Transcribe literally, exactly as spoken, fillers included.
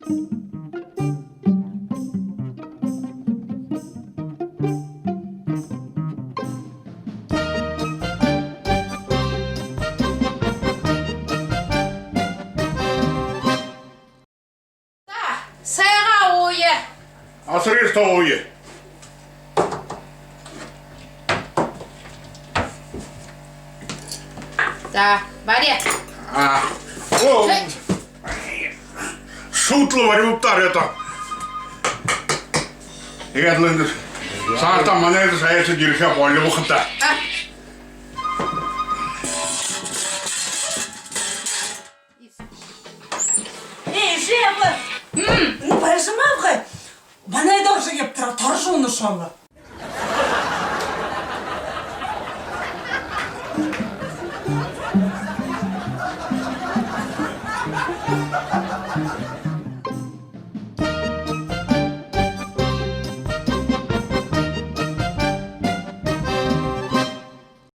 За, сайгаа ууя. Асарыш та ууя. За, бари. А. О. Хэ. Шууд лэ бариултаар это. Иигээд лэ энэ саартаа манай саяса ерэхэ болёо хадаа. А. Ээ, эжы абгай. М. Энэ барижа абгай. Манай доржо ябатараа торжо унашоо лэ.